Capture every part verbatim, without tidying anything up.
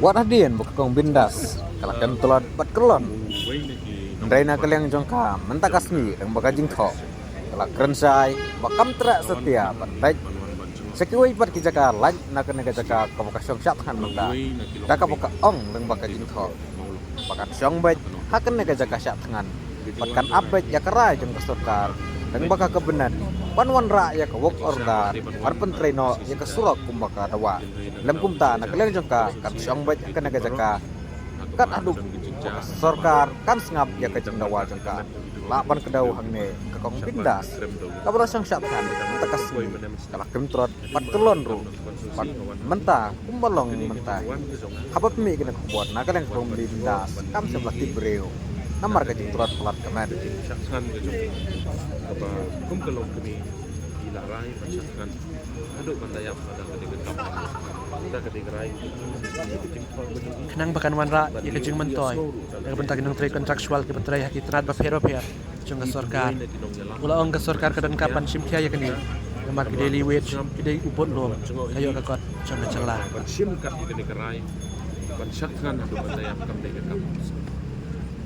Wat hadien ba ka kong Bindas ka la kem tlot bad kyllon. Hynrei na ka liang jong ka mynta ka sngi dang ba ka jingthoh ka la kren shai ba kam treh satia ban leit sha kiwei pat ki jaka lait na kane ka jaka kaba ka shong shah thngan mynta. Da kaba ka ong dang ba ka jingthoh ba kan shong beit ha kane ka jaka shah thngan bad kan ap beit ïa ka rai jong ka sorkar dang ba ka cabinet ban wanrah ïa ka work order ban pyntrei noh ïa ka surok kumba ka dawa. Lem kumta na ka liang jong ka kan shong beit ha kane ka jaka kat haduh sorkar kan sngap ïa ka jingdawa jong ka. Lah ban kdew hangne ka kong Bindas kaba la shong shah thngan mynta ka sngi ka la kem tlot bad kyllon ruh. Bad mynta kumba long mynta haba pynmih kane ka khubor na ka liang ka kong Bindas kam shym la tip briew namar ka jingtlot palat ka met. Shah thngan ka jong kaba kum ka long kmie ki la rai ban shah thngan haduh ban da ïap da ka dei ka kam da ka dei ka rai. Khnang ba kan wanrah ïa ka jingmyntoi na ka bynta ki nongtrei contractual kiba trei ha ki tnat bapher bapher jong ka sorkar. U la ong ka sorkar ka donkam ban shim khia ïa kane namar ki daily wage ki dei u budlum ka ïoh ka kot jong ka jylla. Ban shim kat ïa kane ka rai ban shah thngan haduh ban da ïap kam dei ka kam.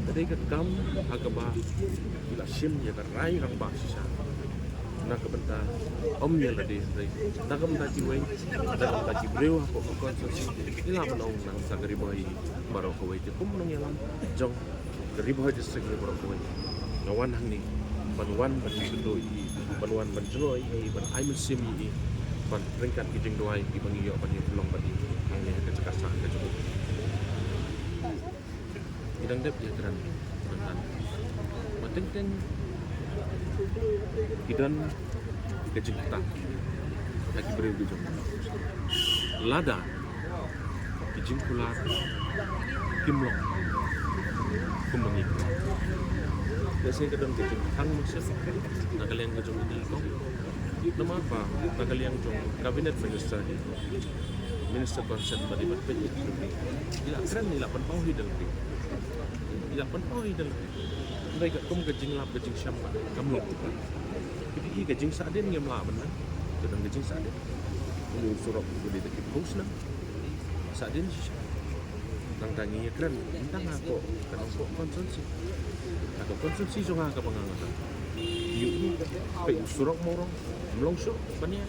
Ka dei ka kam ha kaba ki la shim ïa ka rai rangbah shisha na ka bynta ym ïa lade hynrei na ka bynta kiwei, na ka bynta ki briew hapoh ka constituency. Ngi lah ban ong na ka bynta ka Ri Bhoi baroh kawei te kum nongïalam jong ka Ri Bhoi District ne baroh kawei. Nga wan hangne ban wan ban ïakynduh ïa i, ban wan ban jngoh ïa i, ban ai mynsiem ïa i, ban ryngkat ki jingduwai kiba ngi ïoh ban ïa pynlong bad i hangne ha ka jaka sah ka jong i. Ngi dang dep ïakren tang ba teng teng ki don ka jingktah na ki briew ki jong. Lada ki jingkular kim long kumba ngi. Lehse ka don ka jingthang mynsiem na ka liang ka jong i kong. Namar ba na ka liang jong cabinet minister, minister concerned ba dei ban peit ïa ka jong i. I la kren, i la pynpaw hi da lade. I la pynpaw hi da lade. Hynrei katkum ka jinglap ka jingshem ba kam long kumta. Ki dei ka jingsahdien ngim lah ban leh. Ka don ka jingsahdien. Uni u surok u dei da ki phew snem. Sahdien shisha. Nangta ngi ïakren tang ha ka, ka nongpoh constituency. Ha ka constituency jong nga kaba nga ngan. Ïohi peit u surok Mawrong. Ym long shuh ban ïa.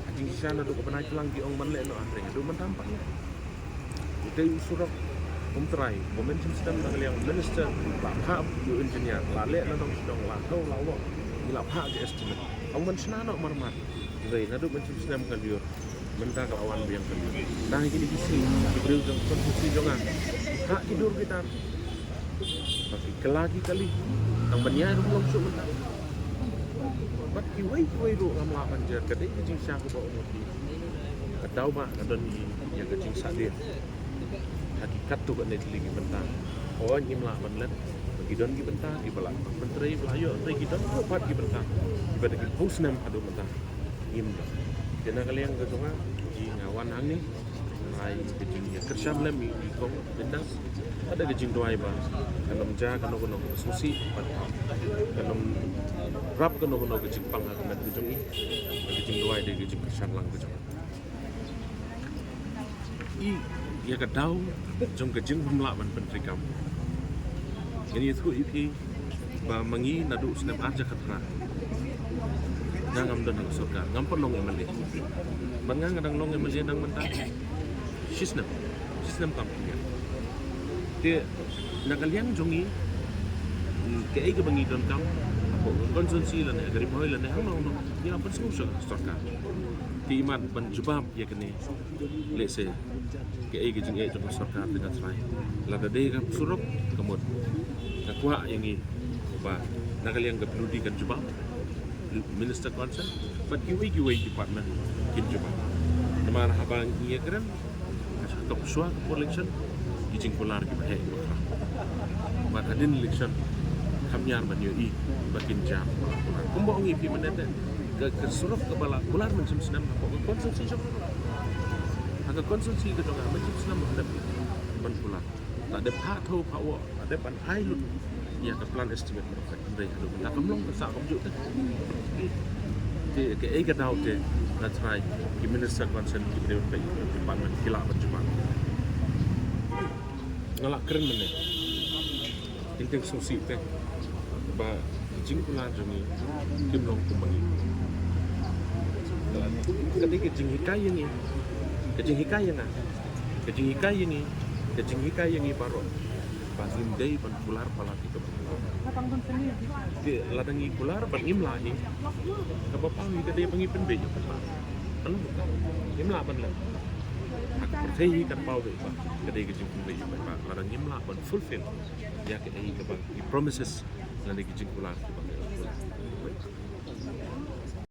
Ha jingshisha naduh ka bnai Plang ki ong ban leh noh, hynrei haduh mynta ym pat leh. Utei u surok um trai, ba men shem stem na ka liang minister, la phah ïa u engineer, la leh na dong sdong, la thew la wok, ngi la phah ka estimate. Ong ban shna noh marmar. Hynrei naduh men shem stem ka lyiur, mynta ka la wan biang ka lyiur. Tang ha kine ki sngi, ki briew jong ka constituency jong nga, phah ki dur ki tar. Ba ki kylla ki kali, tang ban ïaid ruh ym long shuh mynta. Bad kiwei kiwei ruh ngam lah ban jer, ka dei ka jingshisha kaba ong ïa ki. Ka daw ba ka don ïa ka jingsahdien ha ki katto katne tylli ki bynta. Hooid ngim lah ban leh ba ki don ki bynta kiba la pyntrei ba la ïoh trei, ki don ruh pat ki bynta kiba da ki phew snem haduh mynta. Ngim don. Te na ka liang ka jong nga, ki nga wan hangne ai ka jingïakyrshan lem ïa i kong Bindas. Ka da ka jingduwai ba kan ym jia kano kano kaba sngewsih bad kan ym rap kano kano ka jingpang ha ka met ka jong i. Ka jingduwai dei ka jingkyrshan lang ka jong i ïa ka daw jong ka jingbymlah ban pyntreikam. Ngan ïathuh ïa phi ba ma ngi naduh snem ar hajar khatphra nga ngam don ha ka sorkar, ngam pat long M L A. Ba nga nga dang long M L A dang mynta shisnem, shisnem tam. Te na ka liang jong ngi, kaei kaba ngi donkam hapoh ka constituency lane ha ka Ri Bhoi lane hangno hangno, ngi la pynsngew sha ka sorkar. Te imat ban jubab ïa kane, lehse kaei ka jingeh jong ka sorkar te nga trai. Lada dei ka surok ka mut, nga kwah ïa ngi ba na ka liang ka PWD kan jubab, minister concerned bad kiwei kiwei department kin jubab. Namar haba ngi ïakren, ka shu tok shuwa ka por election, ki jingkular kiba heh kiba khraw. Bad hadien election kam ïar ban ïohi ba kin jia. Kumba ong ïa phi mynne te, ka, ka surok kaba la kular mynshem snem hapoh ka constituency jong nga, ha ka constituency ka jong nga mynshem snem ban dep ban kular. La dep phah thew phah wok, la dep ban ai lut ïa ka plan estimate. Hynrei haduh mynta kam long, ka sah kumjuh te. Te kaei ka daw te nga trai ki minister concerned, ki briew peit department ki lah ban jubab. Nga la kren mynne. Ïa ka sngewsih te ba ka jingkular jong ngi kim long kumba ngi. Ka dei ka jinghikai ïa ngi. Ka jinghikai ïa nga. Ka jinghikai ïa ngi. Ka jinghikai ïa ngi baroh. Ba ngim dei ban kular palat ïa kaba ngi. Te lada ngi kular ban ngim lah hi. Kaba paw hi ka dei ba ngi pynbeit ïa u paidbah. Ngim lah ban leh. Ha ka pyrthei hi kan paw beit ba ka dei ka jingpynbeit ïa u paidbah. Lada ngim lah ban fulfill ïa kaei kaba ki promises lane ki jingkular kiba